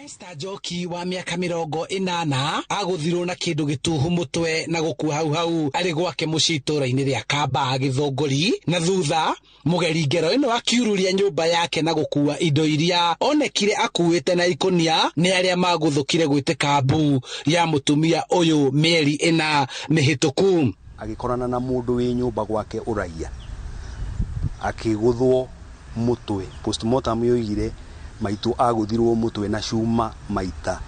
Esther Njoki wa mĩaka 80 agũthirwo na kĩndũ gĩtuhu mũtwe na gũkua hau hau arĩ gwake mũciĩ itũũra-inĩ rĩa Kamba Gĩthũngũri, na thutha mũgeri ngero ĩno akiururia nyũmba yake na gũkua indo iria onekire akuĩte na ikũnia nĩ arĩa magũthũkire gwĩtĩka mbu ya mũtumia ũyũ mĩeri 4 mĩhĩtũku. Agĩkorana na mũndũ wĩ nyũmba gwake ũraiya akĩgũthwo mũtwe, postmortem yoigire maitũ agũthirwo mũtwe na cuma maita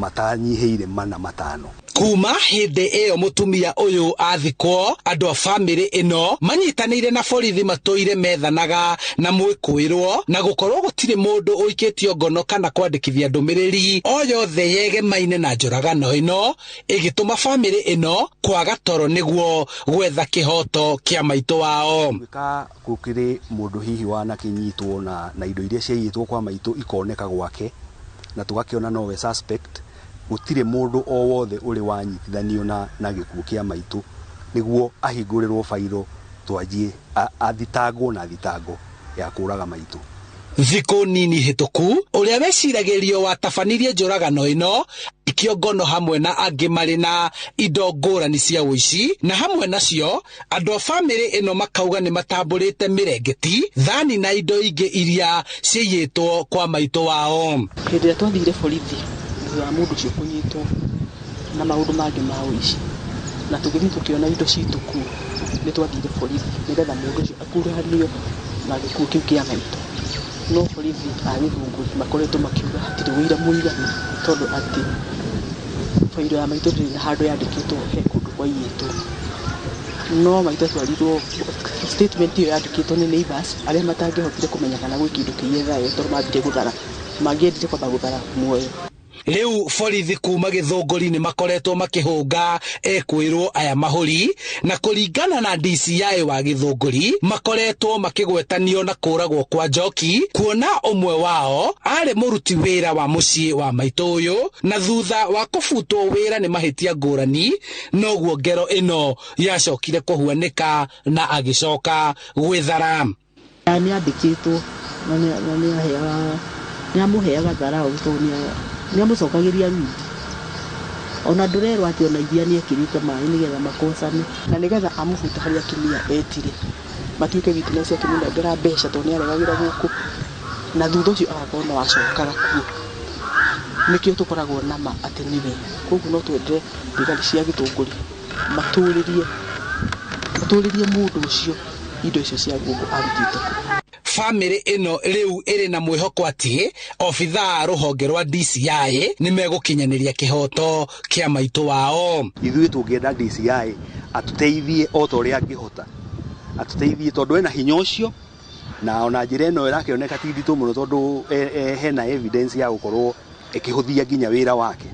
matanyihĩire 4 5. Kuma hĩndĩ ĩyo mũtumia ũyũ athikwo, andũ a bamĩrĩ ĩno manyitanĩire na borithi matũire methanaga na mwĩkũĩrwo na gũkorwo gũtirĩ mũndũ ũikĩtio ngono kana kwandĩkithia ndũmĩrĩri o yothe yegemaine na njũragano ĩno ĩgĩtũma bamĩrĩ ĩno kwaga toro nĩguo gwetha kĩhoto kĩa maitũ wao. Gwĩka gũkĩrĩ mũndũ hihi wanakĩnyitwo na indo iria ciaiyĩtwo kwa maitũ ikoneka gwake na tũgakĩona nowe suspect, gũtirĩ mũndũ o wothe ũrĩ wanyitithanio na gĩkuũ kĩa maitũ nĩguo ahingũrĩrwo bairo twanjie athitangwo na thitango ya kũraga maitũ. Thikũ nini hĩtũku ũrĩa weciragĩrio watabanirie njũragano ĩno ikio ngono hamwe na angĩ marĩ na indo ngũrani cia ũici, na hamwe nacio andũ a bamĩrĩ ĩno makauga nĩ matambũrĩte mĩrengeti, thani na indo ingĩ iria ciaiyĩtwo kwa maitũ wao. Hĩndĩ ĩrĩa twathire borithi thutha wa mũndũ ũcio kũnyitwo na maũndũ mangĩ ma ũici, na tũgĩthiĩ tũkĩona indo citũ kuo, nĩ twathire borithi nĩgetha mũndũ ũcio akuruhanio na gĩkuũ kĩu kĩa maitũ. No borithi a Gĩthũngũri makoretwo makiuga hatirĩ ũira mũiganu tondũ atĩ bairo ya maitũ ndĩrĩ na handũ yandĩkĩtwo he kũndũ kwaiyĩtwo. No maitũ atwarirwo statement ĩyo yandĩkĩtwo nĩ neighbors arĩa matangĩhotire kũmenya kana gwĩ kĩndũ kĩiye thayũ tondũ mambire gũthara, mangĩendire kwamba gũthara muoyo. Rĩu borithi kuma Gĩthũngũri nĩ makoretwo makĩhũnga ekwĩrwo aya mahũri, na kũringana na DCI wa Gĩthũngũri makoretwo makĩgwetanio na kũragwo kwa Njoki, kuona ũmwe wao arĩ mũruti wĩra wa mũciĩ wa maitũ ũyũ, na thutha wa kũbutwo wĩra nĩ mahĩtia ngũrani noguo ngero ĩno yacokire kũhuanĩka na agĩcoka gwĩthara. Nĩ andĩkĩtwo na nĩ amũheaga tharau tondũ nĩ amũcokagĩria rudi. Ona ndũrerwo atĩ ona iria nĩ ekĩrĩte maĩ nĩgetha makocane. Na nĩgetha amũbute harĩa atumia etire matuĩke witness akĩmũnengera mbeca tondũ nĩ aregagĩra gũkũ, na thutha ũcio agakorwo no acokaga kuo. Nĩkĩo tũkoragwo na ma atĩ nĩwe. Koguo no twende thigari cia Gĩthũngũri matũrĩrie mũndũ ũcio indo icio cia gũkũ arutĩte kũ. Bamĩrĩ ĩno rĩu ĩrĩ na mwĩhoko atĩ obithaa rũhonge rwa DCI nĩ megũkinyanĩria kĩhoto kĩa maitũ wao. Ithuĩ tũngĩenda DCI atũteithie o ta ũrĩa angĩhota, atũteithie tondũ ena hinya ũcio, na ona njĩra ĩno ĩrakĩoneka ti nditũ mũno tondũ hena evidence ya gũkorwo ĩkĩhũthia nginya wĩra wake.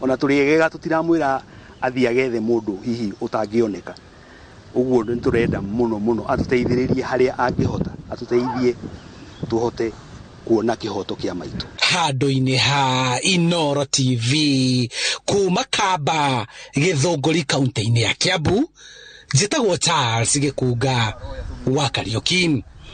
Ona tũrĩegega tũtiramwĩra athiĩ agethe mũndũ hihi ũtangĩoneka. Ũguo nĩ tũrenda mũno mũno atũteithĩrĩrie harĩa angĩhota, atũteithie tũhote kuona kĩhoto kĩa maitũ. Handũ-inĩ ha Inooro TV kuma Kamba Gĩthũngũri kaunti-inĩ ya Kiambu, njĩtagwo Charles Gĩkunga wa Kariuki.